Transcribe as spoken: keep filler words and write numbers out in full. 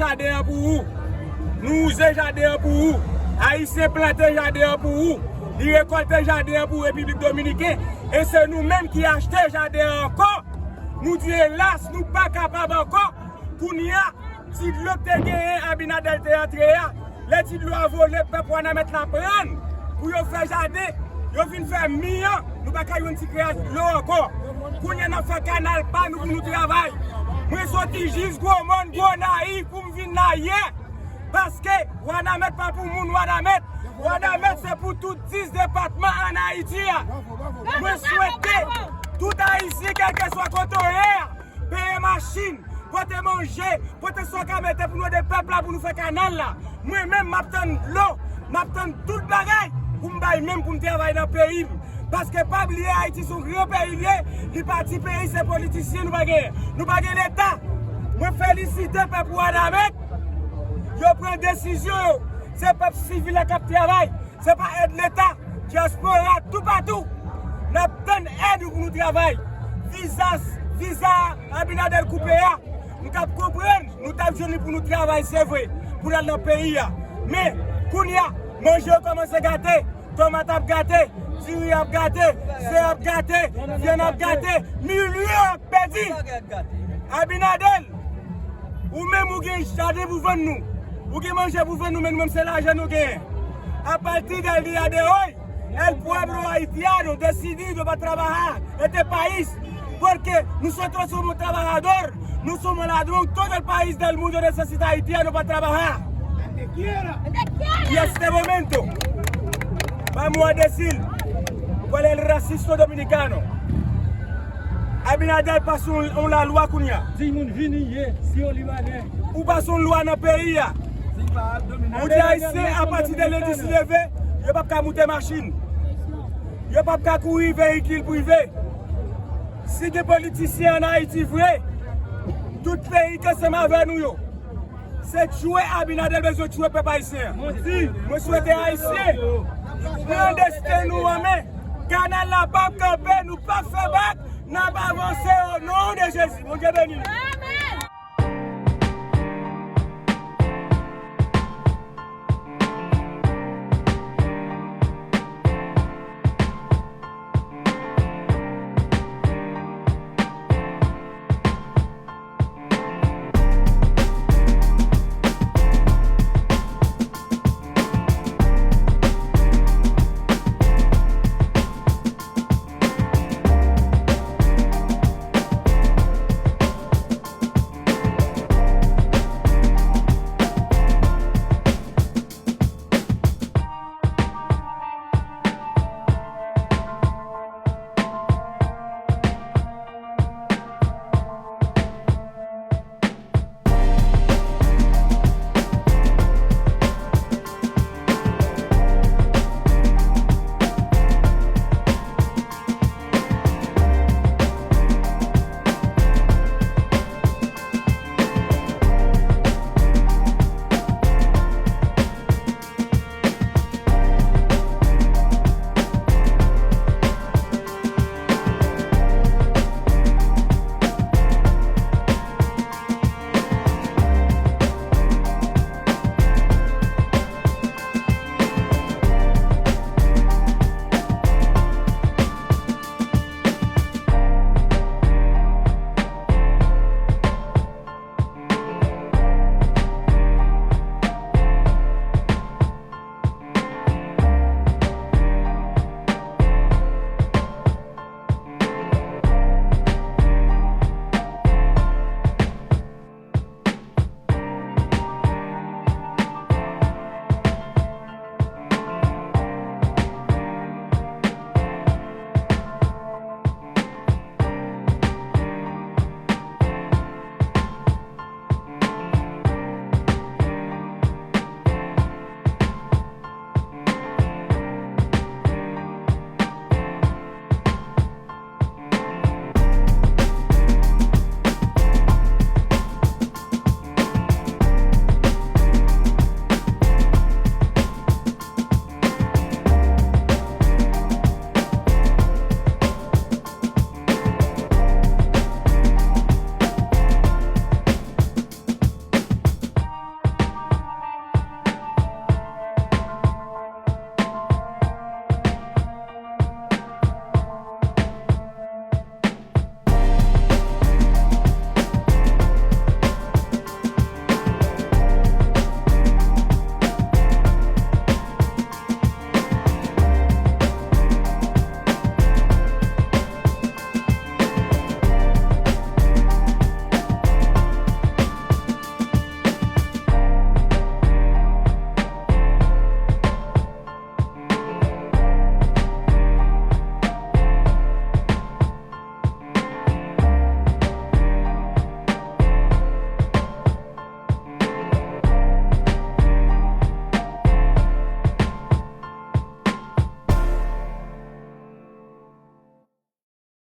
Jaden an pou ou. Nou wouze jaden an pou ou. Ayisyen plante jaden an pou ou. Li rekòlte jaden an pou Repiblik Dominiken. E se nou menm ki achte jaden an ankò. Nou di elas, nou pa kapab ankò. Kounye a, ti dlo k te genyen Abinader te antre a, lè ti dlo a vole, pèp Wanament la pran l pou yo fè jaden, yo vin fè mi an, nou pa ka jwenn ti kreyas dlo ankò. Kounye a n ap fè kanal pa nou pou nou travay. Mwen soti jis Gwomòn, Gonayiv pou m vin la yè. Paske Wanament pa pou moun Wanament. Wanament se pou tout dis depatman ann Ayiti a. Mwen swete tout Ayisyen, kèlkeswa kote w ye a, peye machin, pote manje, pote sa w ka mete pou nou ede pèp la, pou nou fè kanal la. Mwen menm, m ap tann dlo, m ap tann tout bagay pou m bay men m pou m travay nan peyi m. Paske pa bliye, Ayiti se yon gran peyi l ye, li pa ti peyi, se politisyen nou pa genyen. Nou pa gen Leta. Mwen felisite pèp Wanament, yo pran desizyon yo. Se pèp sivil la k ap travay. Se pa èd Leta, dyaspora, toupatou. N ap tann èd ou pou nou travay. Viza, viza Abinader koupe a, nou t ap konprann, nou t ap jwenn li pou nou travay, se vre, pou n al nan peyi a. Men, kounye a, manje yo kòmanse gate, tomat ap gate, diri ap gate, ze ap gate, vyann ap gate, milyon ap pèdi. Abinader, ou menm ou gen jaden pou vann nou. Ou gen manje pou vann nou, men nou menm se lajan nou genyen. A partir del día de hoy, el pueblo haitiano decidido va trabajar este país, porque nosotros somos trabajador, no somos ladrón, todo el país del mundo necesita haitiano para trabajar. Y este momento vamos a decir cuál es el racismo dominicano. Abinader pase yon, yon lalwa kounye a. Timoun vini ye, si yo Libanè. Ou pase yon lwa nan peyi a. Ou di Ayisyen, apati de lendi si leve, yo p ap ka moute machin. Yo p ap ka kouri veyikil prive. Si gen politisyen ann Ayiti vre, tout peyi k ansanm avè nou yo. Se tchwe Abinader bezwen tchwe pèp ayisyen an. Mwen swete Ayisyen pran desten nou an men. Kanal la p ap kanpe, nou p ap fè bak, n ap avanse o non de Jezi. Bondye beni nou.